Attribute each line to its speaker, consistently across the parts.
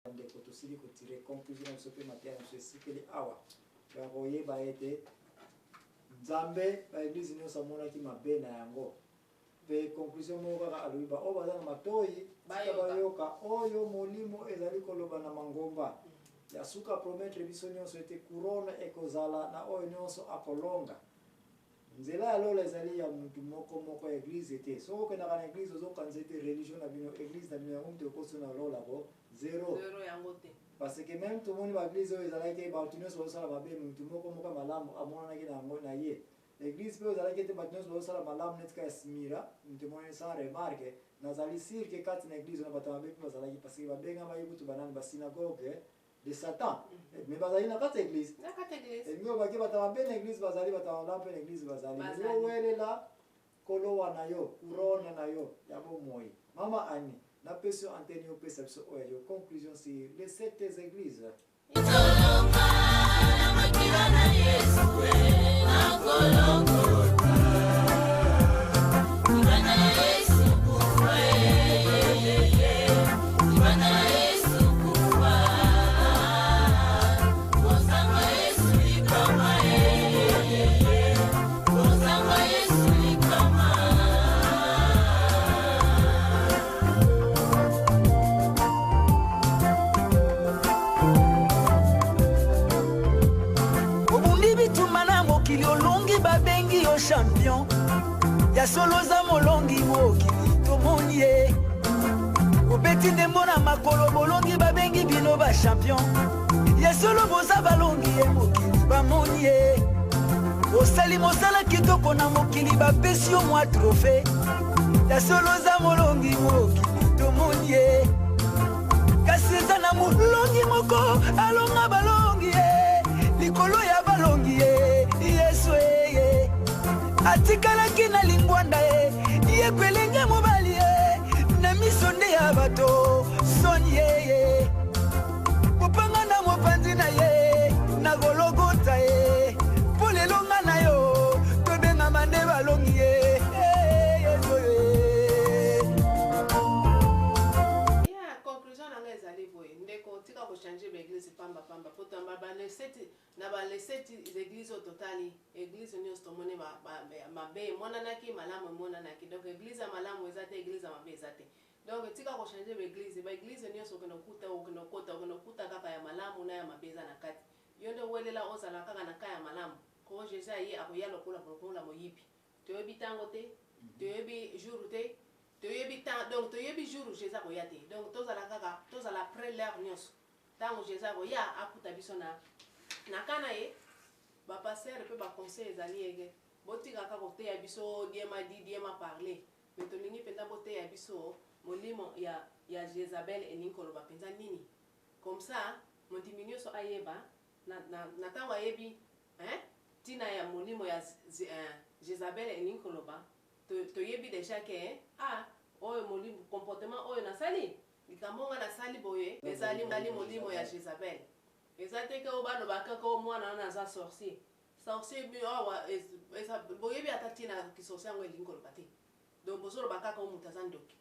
Speaker 1: Bandeko, tosili ko tirer conclusion na biso mpe mateya na biso esikeli awa ya koyeba ete Nzambe ba eglise nyonso amonaki mabe na yango mpe conclusion moko kaka alobi ba oyo baza na matoyi tika bayoka oyo molimo ezali koloba na mangomba. Ya suka promettre biso nyonso ete couronne ekozala na oyo nyonso akolonga. Nzela ya lola ezali ya mutu moko moko ya eglise te. Soki okendaka na eglise ozo kanisa ete religion na bino, eglise na bino yango mutu ekosi yo na lola ko zero.
Speaker 2: Zero yango te.
Speaker 1: Parce que meme tomoni ba eglise oyo ezalaki batu nionso bazo sala mabe mutu moko moko ya malamu amonanaki na yango na ye. Eglise pe oyo ezalaki ete batu nionso bazo sala malamu neti kaka ya Smira mutu emonani sans remarque nazali sur que kati na eglise wana batu ya mabe pe bazalaki parce que babengamaki kutu ba nani ba synagogue de Satan mais bazali na kati ya eglise.
Speaker 2: Na kati ya eglise.
Speaker 1: Elingi koloba ke bato ya mabe na eglise bazali, bato ya malamu mpe na eglise bazali.
Speaker 2: Bazali.
Speaker 1: Yo welela kolowa na yo, couronne na yo ya bomoi. Mama Annie, napesi yo antenne yo opesa biso oyo ya yo conclusion sur les sept eglises.
Speaker 3: Tolonga na makila na Yesu eh, na Golgotha. Libanda ya Yesu kufa eh, eh, eh. Libanda ya Yesu kufa. Kozanga Yesu likama eh, eh, eh. Kozanga Yesu likama.
Speaker 4: Obundi bitumba na mokili olongi babengi yo champion ya solo oza molongi mokili tomoni ye obeti ndembo na makolo bolongi babengi bino ba champion ya solo boza balongi ye mokili bamoni ye osali mosala kitoko na mokili bapesi yo mwa trofe ya solo oza molongi mokili tomoni ye kasi eza na molongi moko alonga balongi ye likolo ya balongi ye yesu eye atikalaki na lingwanda ye ye kwelenge mobali ye na miso nde ya bato soni yeye mopanga na mopanzi na ye na gologota ye mpo lelo nga na yo tobengama nde balongi ye Yesu ye.
Speaker 2: Yeah, conclusion na ngai ezali boye ndeko tika kochange baeglise pamba pamba po tamba baleseti na baleseti eglise oyo totali eglise nyonso tomoni mabe emonanaki malamu emonanaki donc eglise ya malamu eza te eglise ya mabe eza te donc tika kochange baeglise baeglise nyonso okende okuta okende okota okende okuta kaka ya malamu na ya mabe eza na kati yo nde welela ozala kaka na ka ya malamu ko jesus aye akoya lokola lokola moyibi Toyebi tango te, toyebi jour te, toyebi temps donc toyebi jour Jesus akoya te. Donc tozala kaka tozala près l'heure nionso. Tango Jesus akoya akuta biso na na camp na ye. Ba pasteurs pe ba conseils ezali ege botika kaka koteya biso Dieu m'a dit, Dieu m'a parle mais tolingi penza boteya biso molimo ya ya Jezabel elingi koloba penza nini? Comme ça mondimi nionso ayeba na na na tango ayebi Hein tina ya molimo ya Jezabel elingi koloba toyebi dejà ke ah oyo molimo comportement oyo nasali likambo nga nasali boye ezali molimo ya Jezabel eza te ke oyo baloba kaka oyo mwana wana aza sorcier sorcier awa boyebi ata tina kisorcier yango elingi koloba te donc bozoloba kaka oyo moto aza ndoki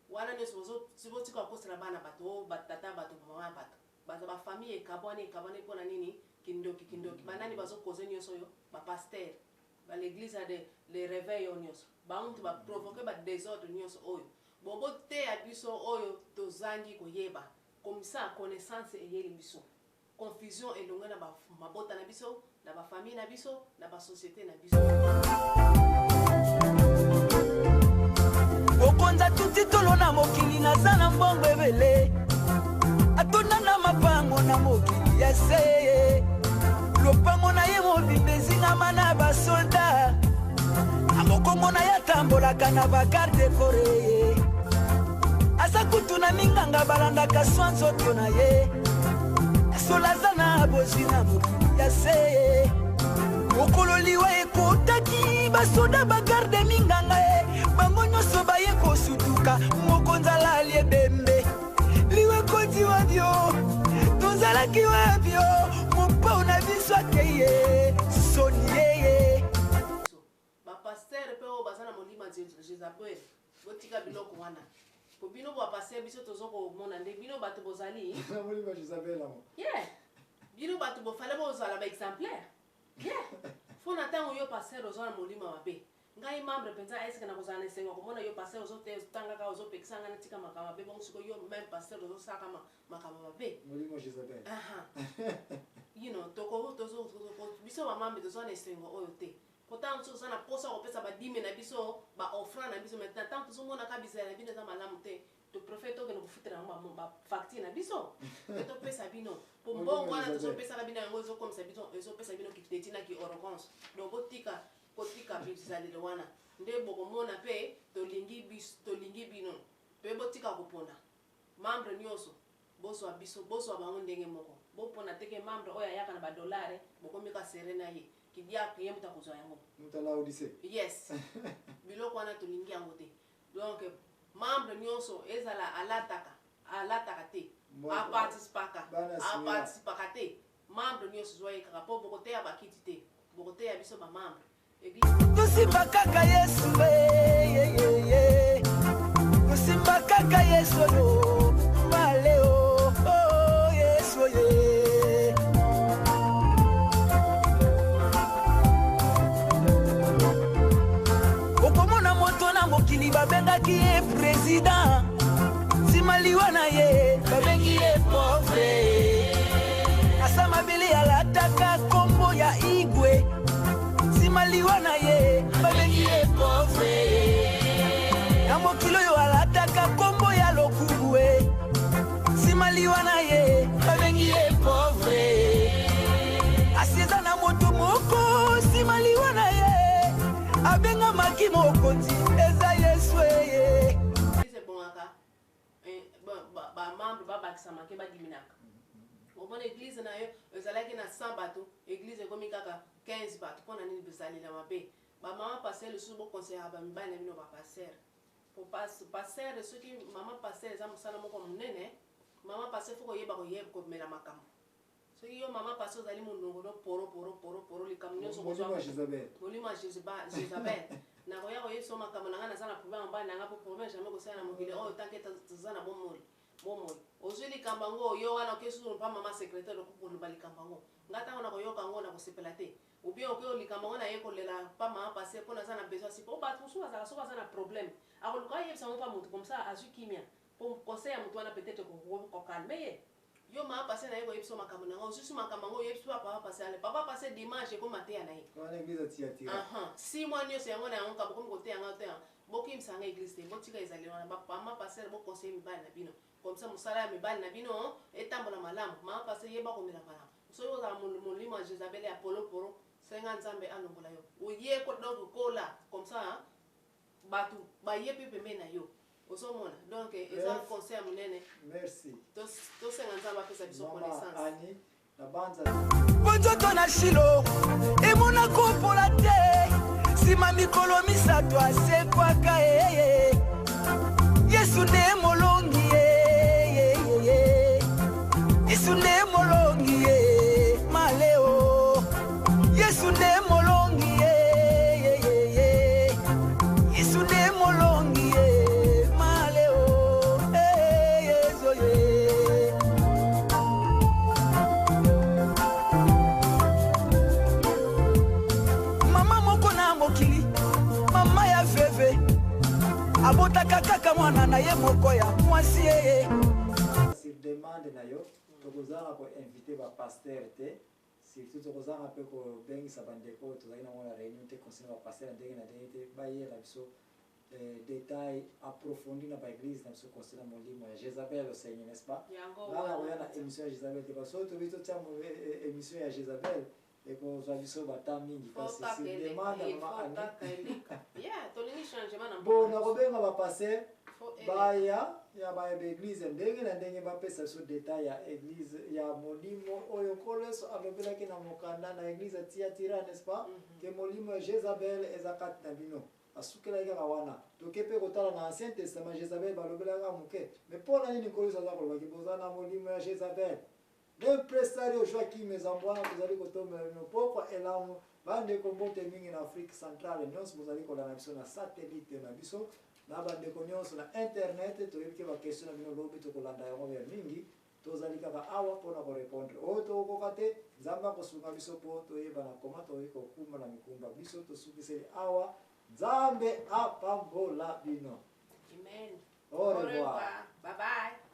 Speaker 2: wana nyonso botika kokosela bana bato oyo batata bato mama bato Baza ba famille ekabwani ekabwani pona nini kindoki kindoki ba nani bazo cause nioso oyo ba pasteur ba l'eglise ya de le reveil oyo nioso bango mutu ba provoque ba desordre nioso oyo bon boteya biso oyo tozangi koyeba comme ça connaissance eyeli biso confusion elongwe na ba mabota na biso na ba famille na biso na ba societe na biso.
Speaker 4: Mokonzi atuti tolo na mokili naza na mbongo ebele atonda na mapango na mokili ya se lopango na ye mobimba ezingama na basolda na mokongo na ye atambolaka na bagarde koreye aza kutu na minganga balandaka swa nzoto na ye solo aza na bozwi na mokili ya se mokolo liwa ekotaki basoda bagarde minganga ye bango nyonso baye kosutuka mokonzi alali ebembe liwa ekoti wapi o tozalaki wapi o mopao na biso akei ye soni yeye
Speaker 2: Ba pasteur pe oyo baza na molimo ya Jezabel botika biloko wana. Po bino ba pasteur biso tozo komona nde bino bato bozali.
Speaker 1: Na molimo ya Jezabel yango.
Speaker 2: Yeah. Bino bato bofale bozala ba exemplaire. Yeah. Fo na ntango yo pasteur oza na molimo mabe. Ngai membre mpenza est-ce que nakozala na esengo ya komona yo pasteur ozo te otangaka ozopekisa ngai natika makambo mabe bongo sikoyo yo meme pasteur ozosalaka makambo mabe.
Speaker 1: Molimo Jezabel.
Speaker 2: Aha. You know, toko tozo biso ba membre toza na esengo oyo te. Po tango mosusu toza na posa ya kopesa ba dime na biso, ba offrandes na biso, mais na tango tozomona kaka bizaleli na bino eza malamu te, to prefere tokende kofutela yango ba facture na biso pe topesa bino. Po mbongo wana tozopesaka bino yango ezokomisa biso, ezopesa bino kiteti na ki arrogance. Donc botika kotika bizaleli wana nde bokomona pe tolingi biso, tolingi bino pe botika kopona membre nionso. Bozwa biso, bozwa bango ndenge moko. Bopona te ke membre oyo ayaka na ba dollars, bokomi ka serrer na ye. Ki diacre ye moto akozwa yango.
Speaker 1: Moto ya Laodicee.
Speaker 2: Yes. Biloko wana tolingi yango te. Donc membre nionso ezala alataka, alataka te, a participaka, a participaka te, membre nionso zwa ye kaka po bokoteya ba kiti te, bokoteya biso ba membre.
Speaker 4: Tosimba kaka Yesu eh, eh, eh, eh. Tosimba kaka Yesu oyo maleo oh, Yesu oye. Okomona moto na mokili babengaki ye president, nsima liwa na ye babengi ye pauvre. Asa mabele alataka kombo ya Igwe. Nsima liwa na ye babengi ye pauvre. Na mokili oyo alataka kombo ya lokubu e. Nsima liwa na ye babengi ye pauvre. Asi eza na moto moko nsima liwa na ye abengamaki mokonzi, eza Yesu eye.
Speaker 2: Eglise ebongaka eh, ba membre babakisama ke badiminaka. Omona eglise na yo ezalaki na 100 bato, eglise ekomi kaka 15 bato. Mpo na nini bizalela mabe? Ba mama pasteur lisusu bo conseillaka ba mibali na bino ba pasteur. Po pasteur soki mama pasteur eza mosala moko monene, mama pasteur faut koyeba koyeba komela makambo. Soki yo mama pasteur ozali monongo no poro poro poro poro likambo nyonso
Speaker 1: kozwa Molimo ya Jezabel.
Speaker 2: Molimo ya Jezabel. Nakoya koyebisa yo makambo na ngai, naza na problème ya mobali na ngai, po problème jamais kosala na mokili oyo tant que toza na bomoi. Bomoi. Ozui likambo yango, yo wana oke susu pa mama secretaire okoki koloba likambo yango. Nga tango nakoyoka yango nakosepela te. Ou bien oke likambo yango naye kolela pa mama pasteur po naza na besoin si po batu mosusu bazalaka soki aza na problème akoluka ayebisa yango pa mutu comme ça azui kimia po conseil ya mutu wana peut-etre ekoki ko calmer ye. Yo mama pasteur naye koyebisa yo makambo na nga ozui su makambo yango oyebisi pa papa pasteur ale papa pasteur dimanche ekoma teya na ye.
Speaker 1: Wana eglise ya Thyatira.
Speaker 2: Aha, 6 mois nionso yango na yango kaka bokomi koteya nga oteya Bokimisa nga eglise te botika ezaleli wana ba mama pasteur bo conseiller mibali na bino comme ça musala ya mibali na bino etambola malamu mama pasteur yeba komela malamu soki ozala molimo ya Jezabel ya polo polo senga nzambe alongola yo oye ko donc kola comme ça batu baye pe pembeni na yo ozomona donc eza conseil ya munene
Speaker 1: merci
Speaker 2: tosenga nzambe apesa biso connaissance
Speaker 1: Annie Na banza.
Speaker 4: Po nzoto na Shilo emona kopola te, nsima mikolo misato asekwaka ye. Yesu nde molongi ye, Yesu nde molongi ye, maleo. Yesu nde molongi ye, Yesu nde molongi ye, maleo. Yesu ye. Mama moko na mokili, mama ya veve, abotaka kaka mwana na ye moko ya mwasi ye.
Speaker 1: Sur demande na yo, tokozanga ko inviter ba pasteurs te, surtout tokozanga pe kobengisa ba ndeko oyo tozalaki na bango na reunion te concernant ba pasteurs ya ndenge na ndenge te, bayela biso detail approfondi na ba eglise na biso concernant molimo ya Jezabel au Seigneur, n'est-ce pas?
Speaker 2: Yango
Speaker 1: Nga
Speaker 2: wana
Speaker 1: nakoya na
Speaker 2: penza.
Speaker 1: emission ya Jezabel te, parce que soki tobi totia emission ya Jezabel ekozwa biso ba temps mingi,
Speaker 2: Faut
Speaker 1: kasi
Speaker 2: kaka
Speaker 1: sur
Speaker 2: eleka,
Speaker 1: demande ya
Speaker 2: il
Speaker 1: mama
Speaker 2: faut
Speaker 1: Annie.
Speaker 2: kaka eleka. Yeah, tolingi changement na
Speaker 1: Bon,
Speaker 2: mboka na biso.
Speaker 1: nakobenga ba pasteur
Speaker 2: Faut eleka.
Speaker 1: baya ya ba eglise ya ndenge na ndenge bapesa biso detail ya eglise ya molimo oyo Nkolo Yesu alobelaki na mokanda na eglise ya Thyatira, n'est-ce pas? Que molimo ya Jezabel eza kati na bino. Asukelaki kaka wana. Toke pe kotala na Ancien Testament, Jezabel balobelaka kaka moke. Mais po na nini Nkolo Yesu aza koloba ke boza na molimo ya Jezabel? L'impresario Joachim Ezambwana tozali kotombela bino pokwa elamu. Ba ndeko mbote mingi na Afrique centrale nionso bozali kolanda biso na satellite na biso. Na bandeko nyonso na internet, toyebi ke baquestion na bino lobi tokolanda yango ya mingi. Tozali kaka awa mpona korepondre oyo tokokoka te. Nzambe akosunga biso mpo toyebana koma tokoki kokumba na mikumba biso. Tosukiseli awa. Nzambe apambola bino.
Speaker 2: Amen.
Speaker 1: Au revoir.
Speaker 2: Bye bye.